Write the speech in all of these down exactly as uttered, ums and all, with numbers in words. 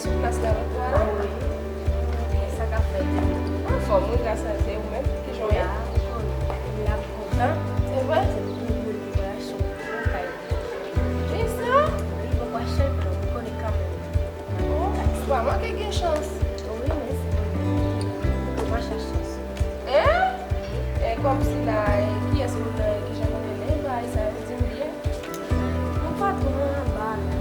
Sou plas la lòt bò a la? Wi. Sa k ap fèt? Anfòm, wi, gras a Dye, ou menm? Kijan w ye? Wi, m la, m kontan. Se vre? Se pou moun ki pral achte yon bon kay. Kisa? Wi, m poko achte l, men m konnen kanmenm. Oh, ou pa manke gen chans. Wi, mèsi. Ou pa chache chans. Hein? E kòmsi la, e kiyès moun nan, e kijan nou rele, bagay sa yo, di m byen. Yon patwon anba la.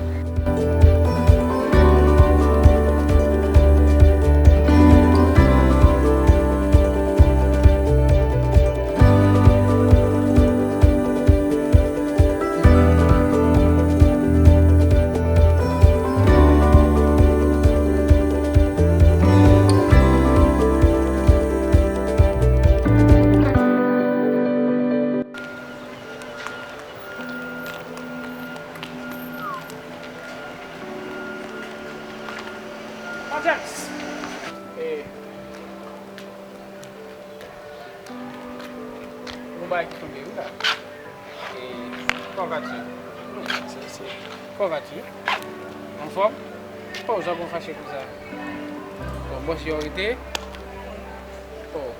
James! E, yon bagay ki tonbe wi la. E, comment vas-tu? Comment vas-tu? Anfòm? Oh, jan w fache konsa. Bon, bòs yo rete. Oh.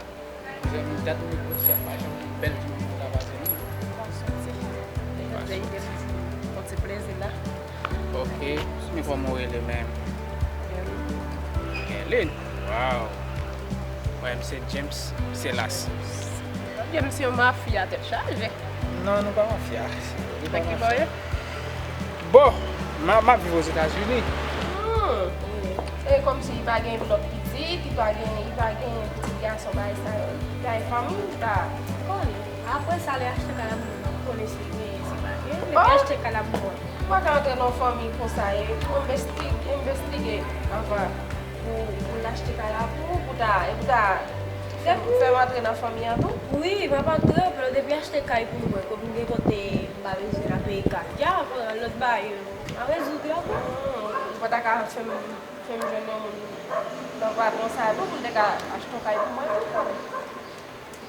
Mezanmi, dat mwen kot chèf la, jan bèl timoun pou ta pase non. Bon, se yon ti, se yon ti plezi la. Ok, men kòman w rele menm? Gerline. Gerline? Wow. Mwen, m se James Selas. James se yon mafya tèt chaje. Non, nou pa mafya. Nou pa mafya. Bon, m ap, m ap viv Ozetazini. Hmm. E kòmsi li pa gen lòt pitit, li pa gen, li pa gen pitit gason, bagay sa yo, li pa gen fanmi, li pa. Konnen. Apre sa, lè achte kay la pou mwen, m ap konnen si genyen, si pa genyen. Depi achte kay la pou mwen. Ou pa ka antre nan fanmi konsa, e, envestig-, envestige anvan pou, pou l achte kay la pou ou, pou ta, e pou ta fè, fè m antre nan fanmi an tou? Wi, m ap antre, men depi achte kay pou mwen, ke m gen kote m pa bezwen al peye kat, ya, lòt bagay yo, m a rezoud yo tou. Hmm, ou pa ta ka fè m, fè m jwenn yon moun nan patwon sa a tou, pou l te ka achte yon kay pou mwen tou, kanmenm?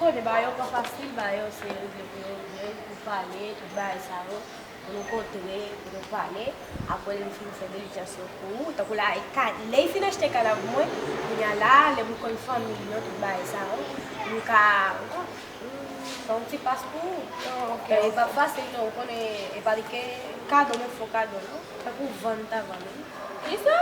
Ou konnen bagay yo pa fasil, bagay yo se regle pou yo, pou pale, tout bagay sa yo. Pou nou kontre, pou nou pale. Apre, lè m fin fè dilijans yo pou ou, tankou la, e ka, lè y fin achte kay la pou mwen, kounye a la, lè m konn fanmi l yo, tout bagay sa yo, m ka, m ka fè yon ti pas pou ou. Ah, ok. E pa fasil non, ou konnen, e pa li ke kado, men fo kado non. Tankou vann ta vann wi. Kisa?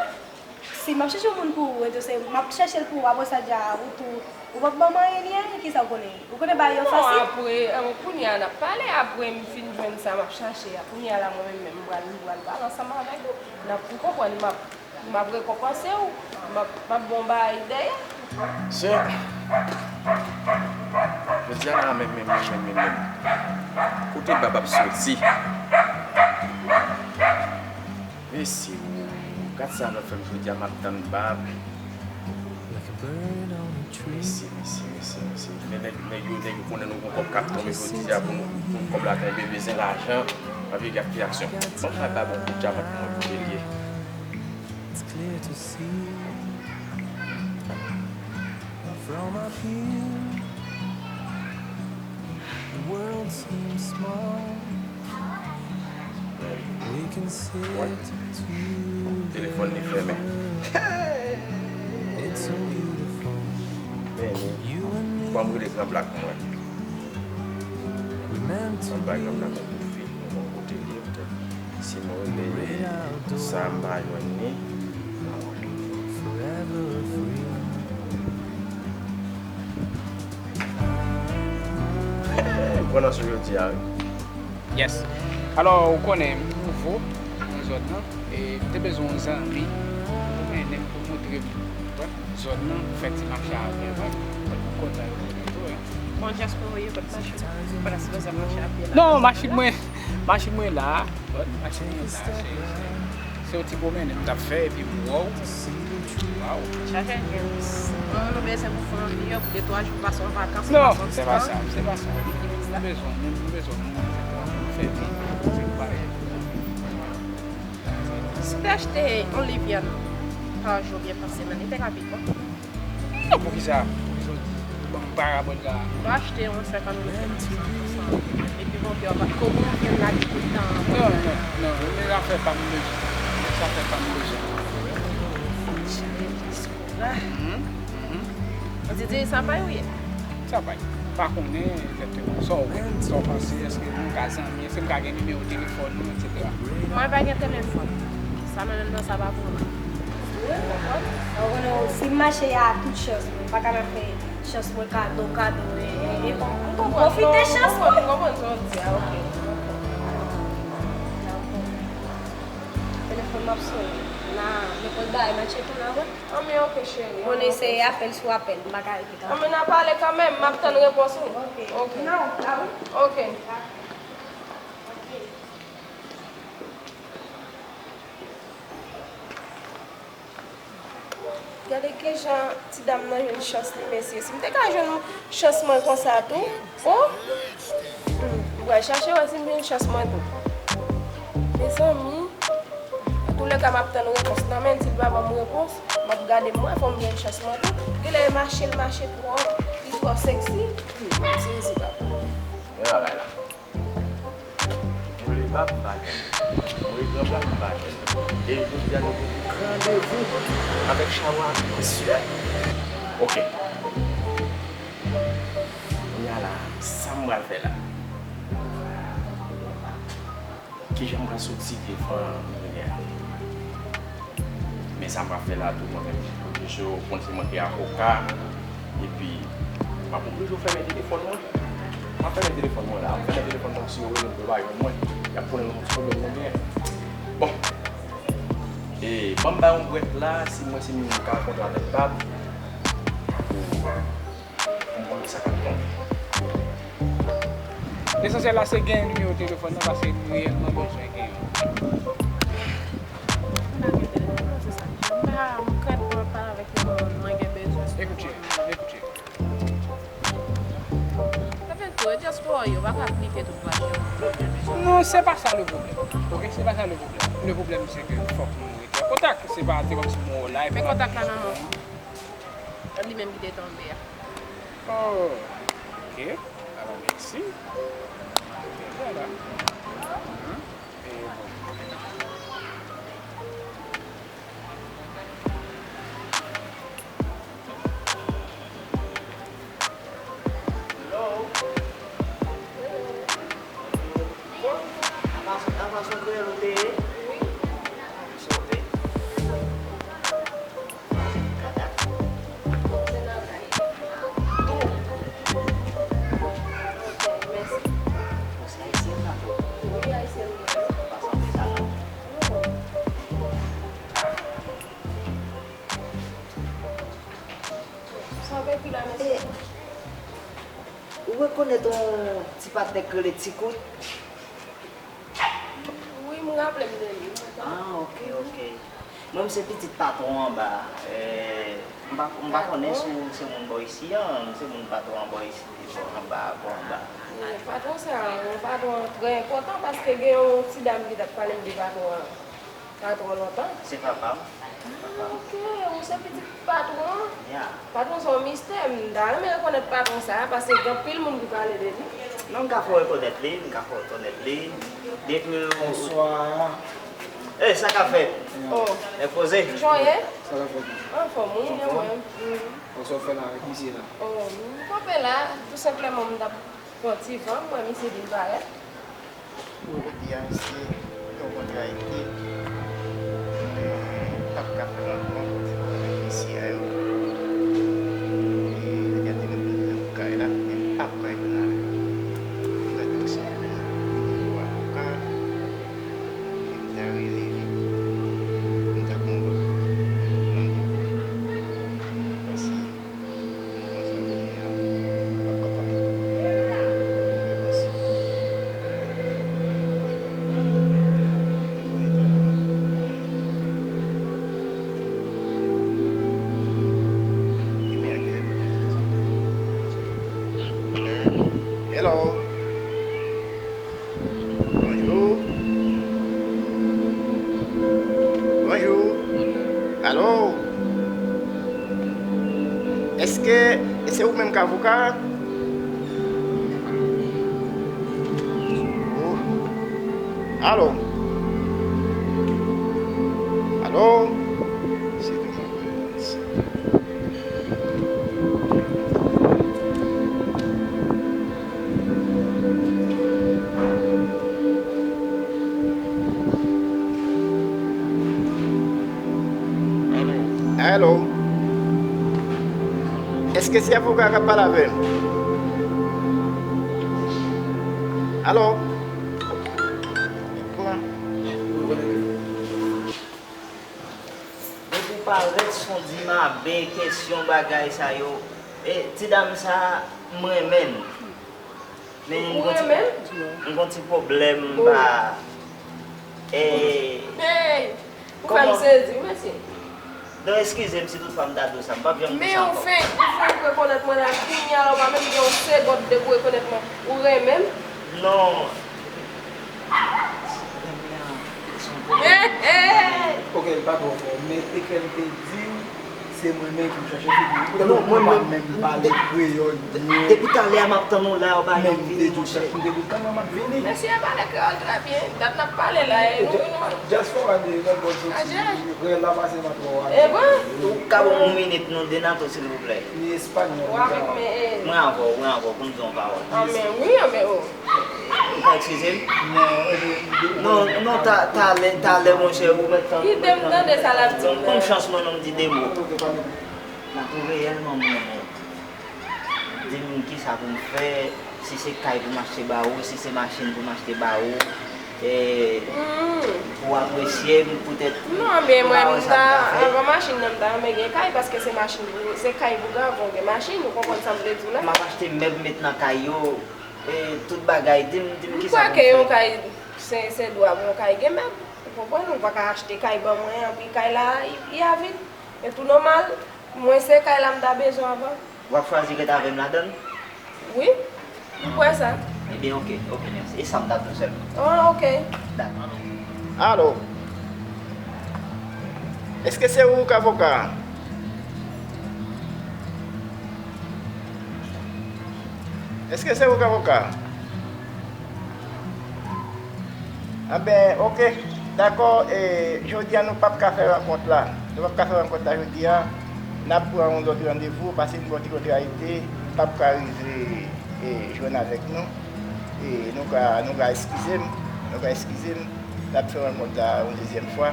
Si m ap chèche yon moun pou ou, e tou se, m ap chèche l pou ou, apre sa dja, ou tou, ou p ap ban m anyen li a, kisa w konnen? Ou konnen bagay yo fasil? Non, apre, eh, kounye a n ap pale, apre m fin jwenn sa m ap chache a, kounye a la mwen menm, menm m pral, m pral pale ansanm avèk ou, n ap, ou konprann, m ap, m ap rekonpanse w, m ap, m ap ba w bagay dèyè. Se, jodi a la menm, menm, menm, menm, menm, menm. Kote bab ap soti? Mesye, o, gad sa nou fè m jodi a, m ap tann bab. Mesye, mesye, mesye, mesye. Men nèg, nèg yo, nèg yo konnen nou gon kòb k ap tonbe jodi a pou nou, pou kòb la tonbe, bezwen lajan. Anvi gad ki aksyon. Ban m bay bab yon kout dyaman pou mwen kote l ye. Telefòn li fèmen. Men, fò m rele Gran Blak mwen. Anba Gran Blak yon kout fil, nou wè kote l ye. Si nou rele sa, m pa jwenn li. Pran nan sou jodi a, wi. Yes. Alò, ou konnen, m nouvo nan zòn nan, e m te bezwen yon zanmi, ou konnen, pou montre m zòn nan, fè ti mache avè m, wi. Kontak ou tou, wi. Bon, Jasper, ou ye, kot machin? Pandan se tan sa, mache a pye la. Non, machin mwen, machin mwen la. Bon, machin mwen la, se, se, se yon ti pwomennen m t ap fè, epi m wè w. Waw. Chaje James. Yon moun ou bezwen pou fanmi an, pou de twa jou pase an vakans, non, se pa sa, se pa sa. Nou bezwen, nou, nou bezwen moun pou fè vi, se pa. Si w te achte yon liv vyann pa jou oubyen pa semèn, li te ka pi bon. Non, poukisa? Poukisa w di? Ban m parabòl la. Ou achte yon senkant goud, epi bon, ke w ap, ke w gon vyann la ki tout tan. Non, non, non, men zafè pa m bezwen. Zafè pa m bezwen. Mhm, mhm. Ou di, di sa pa ou ye? Sa pa. Pa konnen egzakteman. Sa w wè, sa w panse, èske nou ka zanmi, èske m ka gen nimewo telefòn ou, etsetera? Mwen pa gen telefòn. Sa mwen menm nan sa pa pou mwen. Ou konnen, si m mache a tout chans mwen, m pa ka nan fè chans mwen kado, kado, e, e, e, m pwofite chans mwen. M konprann sa w di a, ok. Telefòn m ap sonnen. Na, nenpòt bagay matche tou la, wi. Anben, ok, cheri. Bon, eseye apèl sou apèl, m pa ka rete kanpe. Anben, n a pale kanmenm, m ap tann repons ou. Ok. Ok. Non, a wi. Ok. Gade kijan ti dam nan jwenn chans li, mesye. Si m te ka jwenn chans mwen konsa tou, o! Hmm, m pral chache wè si m jwenn chans mwen tou. Mezanmi, antoulèka, m ap tann repons nan men l. Si l pa ban m repons, m ap gade m wè, fò m jwenn chans mwen tou. Genlè e mache l mache twò, li twò sexy. Hmm, m ap sezi, papa. Men bagay la. M vle bab, m pa jwenn. M vle gran bab, m pa jwenn. E jodi a, nou gen randevou avèk Chawa, mesye. Ok. Kounye a la, sa m pral fè la? Kijan m pral soti devan Milyè a? Men sa m pral fè la tou, mwen menm, oblije, ou konn se mwen ki avoka, epi m ap oblije fèmen telefòn mwen. M ap fèmen telefòn mwen la, m ap fèmen telefòn mwen, si yo rele m, yo pa jwenn mwen, y ap konnen nou gon ti pwoblèm nou genyen. Bon, e, ban m bay yon brèf la, si m wè si m ka rankontre avèk bab. Pou m konn sa k ap tonbe. Lesansyèl la se gen nimewo telefòn nan, paske m reyèlman bezwen gen youn. M pa gen telefòn nan, se sa ki fè m pa, m krèt pou m ap pale avèk yon moun, mwen gen bezwen sou telefòn nan. Ekoute, ekoute. Sa fè tou, e dyaspora yo pa ka aplike tout bagay yo. Non, se pa sa le pwoblèm. Ok, se pa sa le pwoblèm. Le pwoblèm se ke fòk nou rete an kontak. Se pa, se kòmsi mwen w la epi. Men kontak la nan men w. Li menm ki te tonbe a. Oh, ok. Alò, mèsi. Vwala. Mhm. E bon. Hello. Apa, apa son kreyòl ou te ye? Wi. Sa w te? Ou rekonèt yon ti patnè k rele Ti Kout? Wi, m raple m de li. Ah, ok, ok. Mwen, m se pitit patwon anba. Eh, m pa, m pa konnen si w se moun bò isi an, m se moun patwon an bò isi, bò anba, bò anba. Wi, patwon sa, yon patwon trè enpòtan, paske gen yon ti dam ki t ap pale m de patwon an pa twò lontan. Se papa m. Ah, ok, ou se pitit patwon an? Ya. Patwon se yon mistè, m ta renmen rekonèt patwon sa a, paske gen anpil moun ki pale de li. Non, m ka fè w rekonèt li, m ka fè w rekonèt li. Depi w... Bonswa. Ey, sa k ap fèt? Oh. Byen poze? Kijan w ye? Sa k ap fèt? Anfòm, wi, mwen. Anfòm? Mm. Bonswa, w fè la avèk misye la? Oh, m kanpe la, tou senpleman, m t ap pran ti van, m wè misye vin parèt. Yo di a misye, yon kontra ekri, mwen p ap ka fè rankont avèk mesye a yo. E nèg la te mèt vin nan kay la, men m p ap ka reponn avè l. M mèt resevwa nimewo avoka, e m ta rele li, m ta konn wè l nan nimewo. Mèsi. Hello. Bonjou. Bonjou. Alo. Èske se ou menm k avoka a? Oh. Alo. Alo. Se toujou menm moun sa. Alo? Èske se avoka k ap pale avè m? Alo? Bon. Depi w parèt, s on di mabe, kesyon, bagay sa yo. E, ti dam sa, m renmen l. Men m gon ti, m gon ti pwoblèm, m pa, e, Hey! Ou fè m sezi, wi, mesye. Non, eskize m si toutfwa m ta di w sa, m p ap janm di sa ankò. Men ou fenk, ou fenk rekonèt mwen la, kounye a la, ou pa menm gen yon segond de pou rekonèt mwen. Ou renmen m? Non. Hey, hey! Ok, l pa twò fò, men e ke l te di w, se mwen menm ki m chache figi. Poutèt ou pa menm pale kreyòl byen. Depi talè a m ap tann ou la, ou pa janm vini, monchè. M te di w, m te di w, tann mwen, m ap vini. Mesye a pale kreyòl trè byen. Dat n ap pale la, e nou, nou. Dyaspora de lòt bò soti, rèl la pase nan twò a. E bon? Ou ka ban m yon minit, non, Denato, silvouplè? Li espanyòl, li ka. Mwen avè w, mwen avè w, pou m di w yon pawòl. Anmè, wi, anmè, o. Ou ka eskize m? Non, non, ta, talè, talè, monchè, ou mèt tann. Kite m tande sa l ap di m nan. Ban m chans mwen, non, m di de mo. Nan pou reyèlman mwen, mwen. Di m kisa pou m fè, si se kay pou m achte ba ou, si se machin pou m achte ba ou, e, pou w apresye m, poutèt. Non, men mwen, m ta, anvan machin nan, m ta renmen gen kay, paske se machin pou, se kay pou gen, avan w gen machin, ou konprann sa m vle di w la? M ap achte mèb met nan kay yo, e, tout bagay, di m, di m kisa pou m fè. M kwè ke yon kay, se, se dwa pou yon kay gen mèb, ou konprann, ou pa ka achte kay ban mwen, anpi kay la, li, li a vid, e tou nòmal, mwen se kay la m ta bezwen avan. W ap chwazi ret avè m ladan l? Wi, m kwè sa. Ebyen, oke, oke, mèsi. E sa m t ap di w sèlman. Oh, oke. Dakò. Alo? Èske se ou k avoka a? Èske se ou k avoka a? Anben, oke. Dakò, e, jodi a nou p ap ka fè rankont la. Nou p ap ka fè rankont la jodi a. N ap pran yon lòt randevou, paske m gen yon ti kontrarite, m p ap ka rive, e, jwenn avèk nou. E, nou ka, nou ka eskize m, nou ka eskize m. N ap fè rankont la yon dezyèm fwa.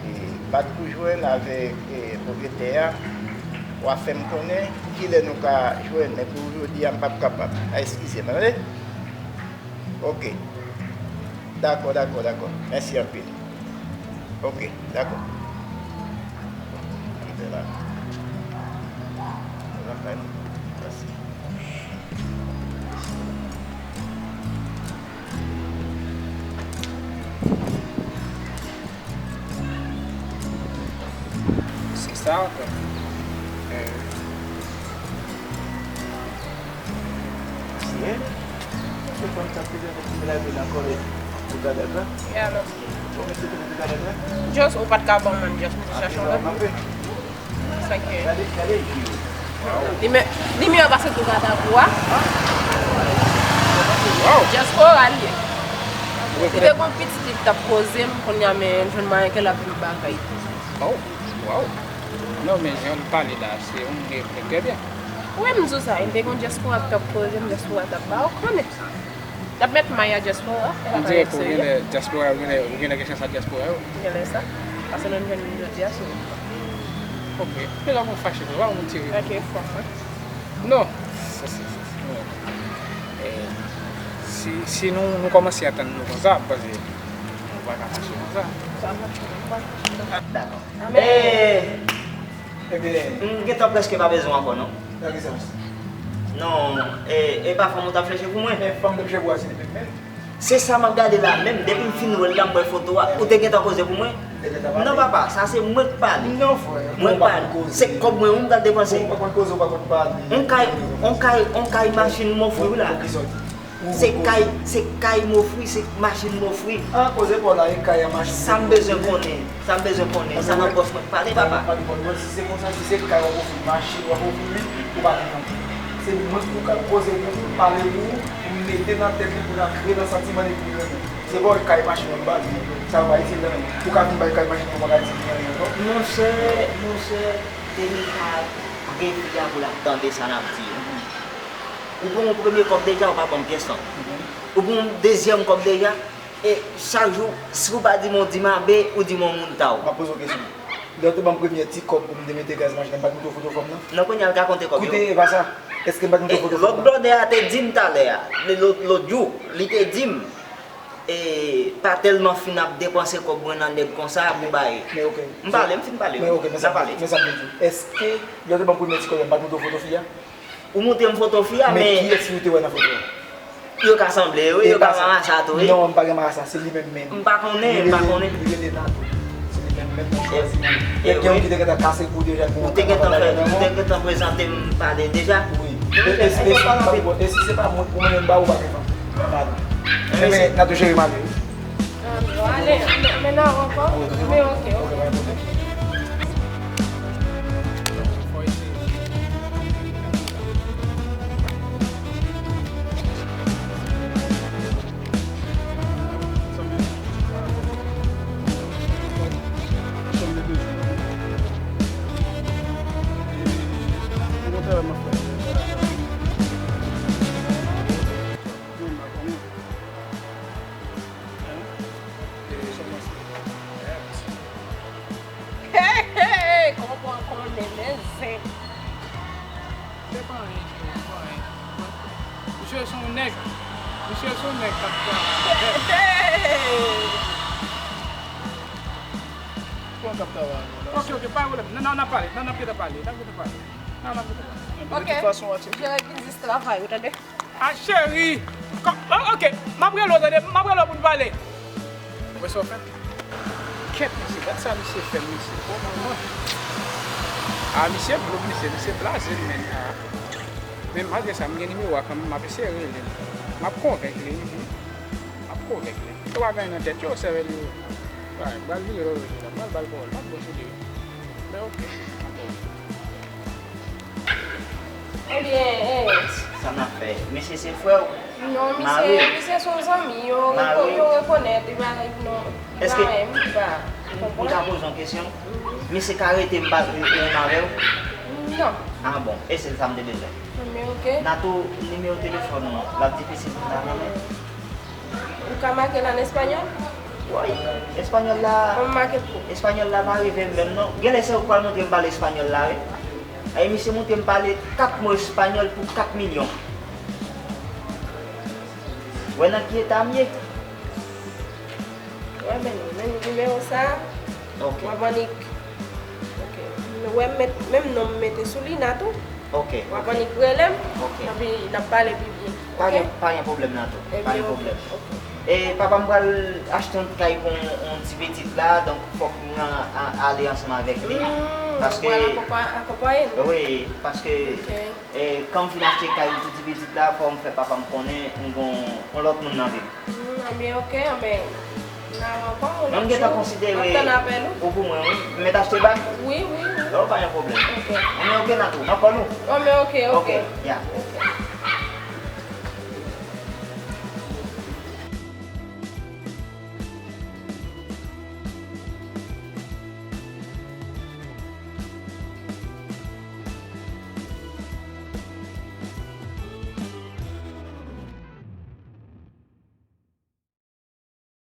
E, m pa t kou jwenn avèk, e, pwopriyetè a. W a fè m konnen kilè nou ka jwenn, men pou jodi a, m p ap kapab. A, eskize m, tande? Oke. Dakò, dakò, dakò. Mèsi anpil. Oke, dakò. Kite la. Lakay nou. Mèsi. Se sa, frè. Eh. Siye. Se fanm sa ki vin pou lave nan kòlèj pou gadèt la. E alò? Bon, mesye, te mete gadèt la? Just, ou pa t ka ban mwen, just, mwen te chache yon lòt. Sa k gen? Gade, gade, Gade. Nime-, nimewo a pase tou gade pou a. Wow. Dyaspora li ye. Li te gon pitit li t ap koze m, kounye a men jwenn mwayen ke l ap di m bagay. Oh, wow. Non, men jan l pale la, se yon nèg trè byen. Wi, m di w sa, li te gon dyaspora ki t ap koze m, dyaspora t ap ba w konnen. N ap met may a dyaspora, e pa travay serye. On dirè ke ou genlè, dyaspora, ou genlè, ou genlè gen chans ak dyaspora yo. Genlè sa. Paske nou jwenn moun jodi a sou wout la. Ok. Men lè w fache, vre, pa yon ti ri. Ok, fò, wi. Non. Sa, se, se, se, non. Eh, si, si nou, nou kòmanse atann nou konsa, m panse nou pa ka fache konsa. Sa mache, nou pa fache. Dakò. Amen. Eh, Ebyen. M gentan prèske pa bezwen w ankò, non. Nan ki sans? Non, e, e pa fanm ou t ap chèche pou mwen? Men fanm m t ap chèche pou a, se li menm menm. Se sa m ap gade la menm, depi m fin wè l la, m wè foto a, ou te gentan koze pou mwen? M te gentan pale. Non, papa, sa se mwen k pale. Non, frè, mwen k pale. Se kòb mwen, wi, m pral depanse. Ou pa konn koze, ou pa konn pale. On kay, on kay, on kay, machin, m ofri w la. Pou ki sa w di? Se kay, se kay m ofri, se machin m ofri. An koze pa w la, e kay an machin. Sa m bezwen konnen, sa m bezwen konnen, sa nan pòch mwen. Pale, papa. Pa gen pwoblèm, si se konsa, si se kay w ap ofri, machin w ap ofri li, ou pa gen pwoblèm. Se mwen pou w ka koze pou ou, pale pou ou, pou m mete nan tèt li, pou l antre nan santiman li, pou l renmen. Se pa w kay, machin w ap ba li, sa yo pa itil nan men. Ou ka vin bay kay, machin, ou pa ka itil nan men ankò. Monchè, monchè, Tenika, gen fi a pou l ap tande sa n ap di yo. Ou pran yon premye kòb deja, ou pa ban m pyès lan. Ou pran yon dezyèm kòb deja, e chak jou, si ou pa di m yon dimabe, ou di m yon moun ta w. M ap poze w kesyon. Lè w te ban m premyè ti kòb pou m te mete gaz machin nan, m pa t montre w foto fanm nan? Non, kounye a l ka konte kòb yo. Koute, e pa sa. Èske m pa t montre w foto fanm nan? Lòt blòdè a te di m talè a, lòt, lòt jou, li te di m, e, pa tèlman fin ap depanse kòb mwen nan nèg konsa pou bay. Men oke. M pale, m fin pale. Men oke, men sa, men sa m vle di. Èske lè w te ban m premyè ti kòb la, m pa t montre w foto fi a? Ou montre m foto fi a, men kiyès ou te wè nan foto a? Yo ka sanble, wi, yo ka marasa tou, wi. Non, m pa gen marasa, se li menm menm. M pa konnen, m pa konnen. Li rele Nato. Se li menm menm, mwen chwazi. Nèg yo ki te gentan kase kou deja pou ou te gentan fè, ou te gentan prezante m pale deja. Wi. E si se pa mwen pou mwen menm ba ou pa gen fanm. Pardon. Men Nato cheri m ale, wi. Ale, men nan ankò. Men oke, oke. Hey, hey, kòman konnen, men zen. Se pa anyen, cheri, se pa anyen. Misye se yon nèg. Misye se yon nèg k ap travay. Hey, hey. Kòman k ap travay la? Oke, oke, pa gen pwoblèm. Nan, nan, n ap pale. Nan, n ap gentan pale. N ap gentan pale. Nan, n ap gentan pale. Oke. Jere biznis travay ou, tande? A cheri! Kò-, o-, oke, m ap rele w, tande, m ap rele w pou n pale. Ou wè sa w fè? Kèt, mesye, gad sa misye fè m, mesye. O manman. A, misye blou, mesye, misye blaze m, menn. A. Men malgre sa, m gen nimewo a kanmenm, m ap eseye rele l. M ap konvenk li, wi. M ap konvenk li. Yo pa gen nan tèt yo, sèvèl yo. Ay, m pral vire lòt kote la, m pral ba l pawòl, m ap bon sou li, wi. Men oke, m ap bon. Ebyen, eh. Sa n ap fè? Misye se frè w? Non, misye, misye se yon zanmi. Yo, yo rekonèt, li pa, non, li pa menm, li pa. Èske m ka poze yon kesyon? Misye ka rete m pa renmen avè w? Non. A bon, e se sa m te bezwen. Men oke. Nato, nimewo telefòn ou, l ap difisil pou m ta renmen. Ou ka make l an espanyòl? Woy, espanyòl la, espanyòl la pa rive m menm non. Genlè se ou k pral montre m pale espanyòl la, wi. Ay, misye montre m pale kat mo espanyòl pou kat milyon. Wè nan ki eta m ye. Wè, men, men nimewo sa. Ok. W ap annik. Ok. Ou wè m met, menm non m mete sou li, Natou. Ok, ok. W ap annik rele m, ok, epi n ap pale pi byen. Pa gen, ok, pa gen pwoblèm, Natou. Pa gen pwoblèm. Ok. E papa m pral achte yon kay pou yon, yon ti pitit la, donk fòk mwen a, ale ansanm avèk li. Hmm, paske, pral akonpa-, akonpaye l. Wi, paske, ok, e, kan m fin achte kay pou ti pitit la, fò m fè papa m konnen m gon yon lòt moun nan vi m. Hmm, anben, ok, anben, n a rankont yon lòt jou. M gentan konsidere ou pou mwen, wi. M mèt achte bag? Wi, wi, wi. Oh, pa gen pwoblèm. Ok. Anben, ok, Natou, m ap call ou. Anben, ok, ok. Ok, ya. Ok.